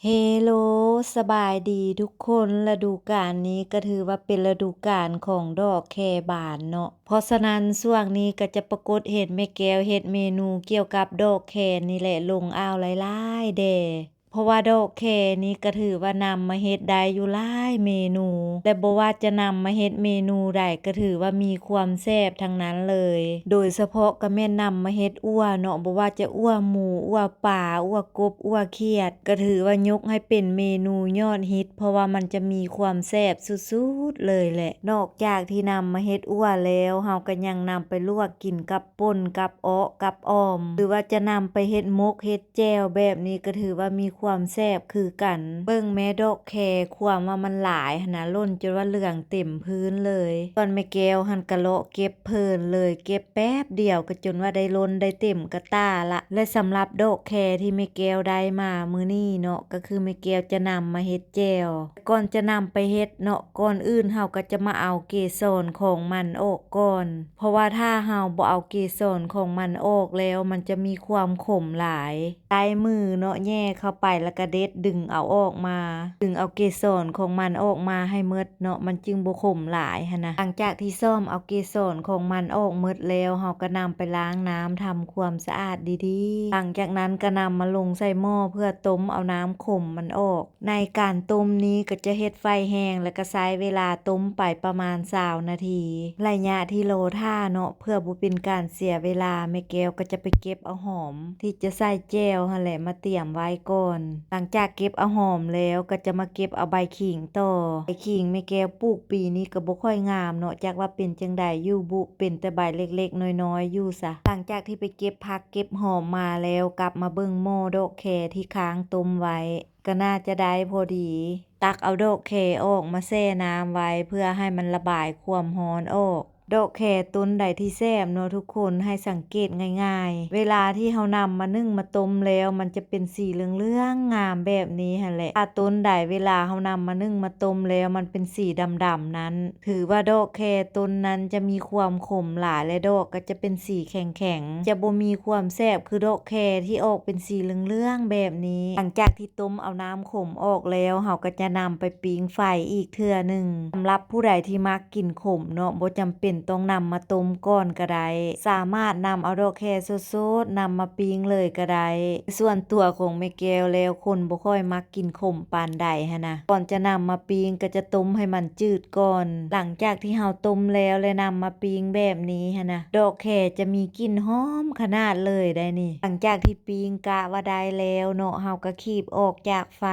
ເຮໂລ ສະບາຍດີທຸກຄົນ. ລະດູການນີ້ກໍຖືວ່າເປັນລະດູການຂອງດອກແຄບານເນາະ, ເພາະສະນັ້ນຊ່ວງນີ້ກໍຈະປາກົດເຫັນແມ່ແກ້ວເຮັດເມນູກ່ຽວກັບດອກແຄນີ້ແຫຼະ ລົງອ່າວຫຼາຍໆແດ່. ເພາະວ່າດອກແຄນີ້ກໍຖືວ່ານຳມາເຮັດໄດ້ຢູ່ຫຼາຍເມນູ ແລະ ບໍ່ວ່າຈະນຳມາເຮັດເມນູໃດ ກໍຖືວ່າມີຄວາມແຊບທັງນັ້ນເລີຍ. ໂດຍສະເພາະກໍແມ່ນນຳມາເຮັດອົ່ວເນາະ, ບໍ່ວ່າຈະອົ່ວໝູ, ອົ່ວປາ, ອົ່ວກົບ, ອົ່ວຂຽດ, ກໍຖືວ່າຍົກໃຫ້ເປັນເມນູຍອດຮິດ ເພາະວ່າມັນຈະມີຄວາມແຊບສຸດໆເລີຍແຫຼະ. ນອກຈາກທີ່ນຳມາເຮັດອົ່ວແລ້ວ, ເຮົາກໍຍັງນຳໄປລວກກິນກັບປົ່ນ, ກັບເອາະ, ກັບອ່ອມ ຫຼືວ່າຈະນຳໄປເຮັດໝົກເຮັດ ແຈ່ວແບບນີ້ກໍຖືວ່າມີຄວາມແຊບຄືກັນ. ເບິ່ງແມ້ດອກແຄ ຄວາມວ່າມັນຫຼາຍຫັ້ນນະ, ຫຼົ່ນຈົນວ່າເຫຼືອງເຕັມພື້ນເລີຍ. ສ່ວນແມ່ແກ້ວຫັ້ນກະເລາະເກັບເພີນເລີຍ, ເກັບແປັບດຽວກໍຈົນວ່າໄດ້ລົ້ນໄດ້ເຕັມກະຕ່າລະ. ແລະ ສຳລັບດອກແຄທີ່ແມ່ແກ້ວໄດ້ມາມື້ນີ້ເນາະ, ກໍຄືແມ່ແກ້ວຈະນຳມາເຮັດແຈ່ວ. ກ່ອນຈະນຳໄປເຮັດເນາະ, ກ່ອນອື່ນເຮົາກໍຈະມາເອົາເກສອນຂອງມັນອອກກ່ອນ. ເພາະວ່າຖ້າເຮົາບໍ່ເອົາເກສອນຂອງມັນອອກແລ້ວ ມັນຈະມີຄວາມຂົມຫຼາຍ. ໃຊ້ມືເນາະ ແຫຍ່ເຂົ້າໄປ ແລ້ວກະເດັດດຶງເອົາອອກມາ, ດຶງເອົາເກສອນຂອງມັນອອກມາໃຫ້ໝົດເນາະ, ມັນຈຶ່ງບໍ່ຂົມຫຼາຍຫັ້ນນະ. ຫຼັງຈາກທີ່ສ້ອມເອົາເກສອນຂອງມັນອອກໝົດແລ້ວ, ເຮົາກໍນຳໄປລ້າງນ້ຳທຳຄວາມສະອາດດີໆ. ຫຼັງຈາກນັ້ນກໍນຳມາລົງໃສ່ໝໍ້ເພື່ອຕົ້ມເອົານ້ຳຂົມມັນອອກ. ໃນການຕົ້ມນີ້ກໍຈະເຮັດໄຟແຮງ ແລະ ກໍໃຊ້ເວລາຕົ້ມໄປປະມານຊາວນາທີ. ໄລຍະທີ່ລໍຖ້າເນາະ, ເພື່ອບໍ່ເປັນການເສຍເວລາ, ແມ່ແກ້ວກໍຈະໄປເກັບເອົາຫອມທີ່ຈະໃສ່ແຈ່ວຫັ້ນແຫຼະ ມາຕຽມໄວ້ກ່ອນ. ຫຼັງຈາກເກັບເອົາຫອມແລ້ວ, ກໍຈະມາເກັບເອົາໃບຂີງຕໍ່. ໃບຂີງແມ່ແກ້ວປູກປີນີ້ກໍບໍ່ຄ່ອຍງາມເນາະ, ຈັກວ່າເປັນຈັ່ງໃດຢູ່ບຸ, ເປັນແຕ່ໃບເລັກໆນ້ອຍໆຢູ່ຊະ. ຫຼັງຈາກທີ່ໄປເກັບຜັກເກັບຫອມມາແລ້ວ, ກັບມາເບິ່ງໝໍ້ດອກແຄທີ່ຄ້າງຕົ້ມໄວ້. ກໍໜ້າຈະໄດ້ພໍດີ. ຕັກເອົາດອກແຄອອກມາແຊ່ນ້ຳໄວ້ ເພື່ອໃຫ້ມັນລະບາຍຄວາມຮ້ອນອອກ. ດອກແຄຕົ້ນໃດທີ່ແຊບເນາະທຸກຄົນ, ໃຫ້ສັງເກດງ່າຍໆ. ເວລາທີ່ເຮົານຳມາໜຶ້ງມາຕົ້ມແລ້ວ, ມັນຈະເປັນສີເຫຼືອງໆງາມແບບນີ້ຫັ້ນແຫຼະ. ຖ້າຕົ້ນໃດເວລາເຮົານຳມາໜຶ້ງມາຕົ້ມແລ້ວ ມັນເປັນສີດຳໆນັ້ນ, ຖືວ່າດອກແຄຕົ້ນນັ້ນຈະມີຄວາມຂົມຫຼາຍ ແລະ ດອກກໍຈະເປັນສີແຂງໆ, ຈະບໍ່ມີຄວາມແຊບຄືດອກແຄທີ່ອອກເປັນສີເຫຼືອງໆແບບນີ້. ຫຼັງຈາກທີ່ ຕົ້ມເອົານ້ຳຂົມອອກແລ້ວ, ເຮົາກໍຈະນຳໄປປີ້ງໄຟອີກເທື່ອໜຶ່ງ. ສຳລັບຜູ້ໃດທີ່ມັກກິນຂົມເນາະ, ບໍ່ຈຳເປັນຕ້ອງນຳມາຕົ້ມກ່ອນກໍໄດ້. ສາມາດນຳເອົາດອກແຄສົດໆ ນຳມາປີ້ງເລີຍກໍໄດ້. ສ່ວນຕົວຂອງແມ່ແກ້ວແລ້ວ, ຄົນບໍ່ຄ່ອຍມັກກິນຂົມປານໃດຫັ້ນນະ. ກ່ອນຈະນຳມາປີ້ງ, ກໍຈະຕົ້ມໃຫ້ມັນຈືດກ່ອນ. ຫຼັງຈາກທີ່ເຮົາຕົ້ມແລ້ວ ແລະ ນຳມາປີ້ງແບບນີ້ຫັ້ນນະ, ດອກແຄຈະມີກິ່ນຫອມຂະໜາດເລີຍໄດ໋ນີ້. ຫຼັງຈາກທີ່ປີ້ງກະວ່າໄດ້ແລ້ວເນາະ, ເຮົາກໍ ຂີບອອກຈາກໄຟ.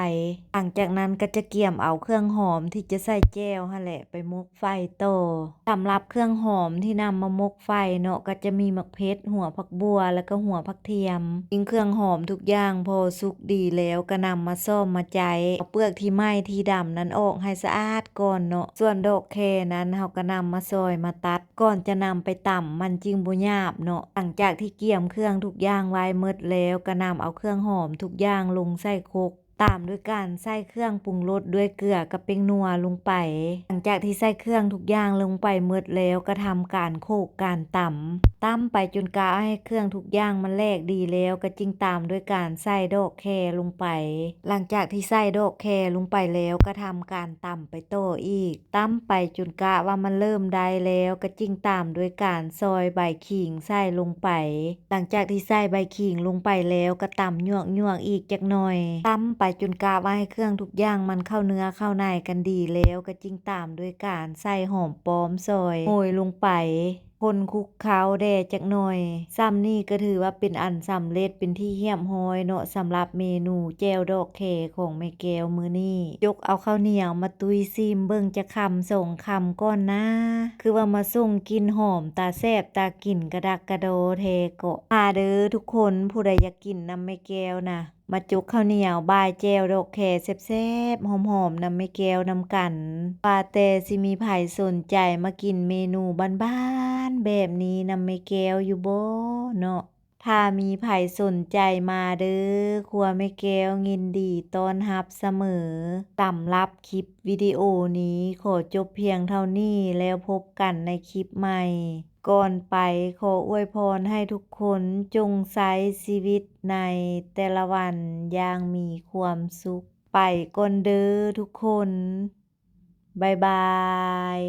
ຫຼັງຈາກນັ້ນກໍຈະກຽມເອົາເຄື່ອງຫອມທີ່ຈະໃສ່ແຈ່ວຫັ້ນແຫຼະ ໄປໝົກໄຟຕໍ່. ສຳລັບເຄື່ອງຫອມທີ່ນຳມາໝົກໄຟເນາະ, ກໍຈະມີໝາກເຜັດ, ຫົວຜັກບົ່ວ ແລ້ວກໍຫົວຜັກທຽມ. ປີ້ງເຄື່ອງຫອມທຸກຢ່າງພໍສຸກດີແລ້ວ, ກໍນຳມາສ້ອມມາໄຈ ເອົາເປືອກທີ່ໄໝ້ທີ່ດຳນັ້ນອອກໃຫ້ສະອາດກ່ອນເນາະ. ສ່ວນດອກແຄນັ້ນ, ເຮົາກໍນຳມາຊອຍມາຕັດ ກ່ອນຈະນຳໄປຕຳ, ມັນຈຶ່ງບໍ່ຫຍາບເນາະ. ຫຼັງຈາກທີ່ກຽມເຄື່ອງທຸກຢ່າງໄວ້ໝົດແລ້ວ, ກໍນຳເອົາເຄື່ອງຫອມທຸກຢ່າງລົງໃສ່ຄົກ, ຕາມດ້ວຍການໃສ່ເຄື່ອງປຸງລົດດ້ວຍເກືອກັບແປ້ງນົວລົງໄປ. ຫຼັງຈາກທີ່ໃສ່ເຄື່ອງທຸກຢ່າງລົງໄປໝົດແລ້ວ, ກໍທຳການໂຂກການຕຳ. ຕຳໄປຈົນກະໃຫ້ເຄື່ອງທຸກຢ່າງມັນແຫຼກດີແລ້ວ, ກໍຈຶ່ງຕາມດ້ວຍການໃສ່ດອກແຄລົງໄປ. ຫຼັງຈາກທີ່ໃສ່ດອກແຄລົງໄປແລ້ວ, ກໍທຳການຕຳໄປຕໍ່ອີກ. ຕຳໄປຈົນກະວ່າມັນເລີ່ມໄດ້ແລ້ວ, ກໍຈຶ່ງຕາມດ້ວຍການຊອຍໃບຂີງໃສ່ລົງໄປ. ຫຼັງຈາກທີ່ໃສ່ໃບຂີງລົງໄປແລ້ວ, ກໍຕຳຫຍວກໆອີກຈັກໜ່ອຍ. ຕຳໄປຈົນກະວ່າໃຫ້ເຄື່ອງທຸກຢ່າງມັນເຂົ້າເນື້ອເຂົ້າໃນກັນດີແລ້ວ, ກໍຈຶ່ງຕາມດ້ວຍການໃສ່ຫອມປ້ອມຊອຍໂຮຍລົງໄປ. ຄົນຄຸກເຄົ້າແດ່ຈັກໜ່ອຍ. ສ່ຳນີ້ກໍຖືວ່າເປັນອັນສຳເລັດເປັນທີ່ຮຽບຮ້ອຍເນາະ, ສຳລັບເມນູແຈ່ວດອກແຄຂອງແມ່ແກ້ວມື້ນີ້. ຈົກເອົາເຂົ້າໜຽວມາຕຸ້ຍຊີມເບິ່ງຈັກຄຳສອງຄຳກ່ອນນາ. ຄືວ່າມາສົ່ງກິ່ນຫອມຕາແຊບຕາກິນກະດັກກະດໍແທ້ເກາະ. ມາເດີທຸກຄົນ, ຜູ້ໃດຢາກກິນນຳແມ່ແກ້ວນະ, ມາຈົກເຂົ້າໜຽວບ່າຍແຈ່ວດອກແຄແຊບໆ ຫອມໆ ນຳແມ່ແກ້ວນຳກັນ. ວ່າແຕ່ຊິມີໃຜສົນໃຈມາກິນເມນູບ້ານໆແບບນີ້ນຳແມ່ແກ້ວຢູ່ບໍ່ເນາະ? ຖ້າມີໃຜສົນໃຈມາເດີ, ຄົວແມ່ແກ້ວຍິນດີຕ້ອນຮັບສະເໝີ. ສຳລັບຄລິບວິດີໂອນີ້ຂໍຈົບພຽງເທົ່ານີ້ ແລ້ວພົບກັນໃນຄລິບໃໝ່. ກ່ອນໄປ, ຂໍອວຍພອນໃຫ້ທຸກຄົນຈົ່ງໃຊ້ຊີວິດໃນແຕ່ລະວັນຢ່າງມີຄວາມສຸກ. ໄປກ່ອນເດີທຸກຄົນ. ບາຍບາຍ.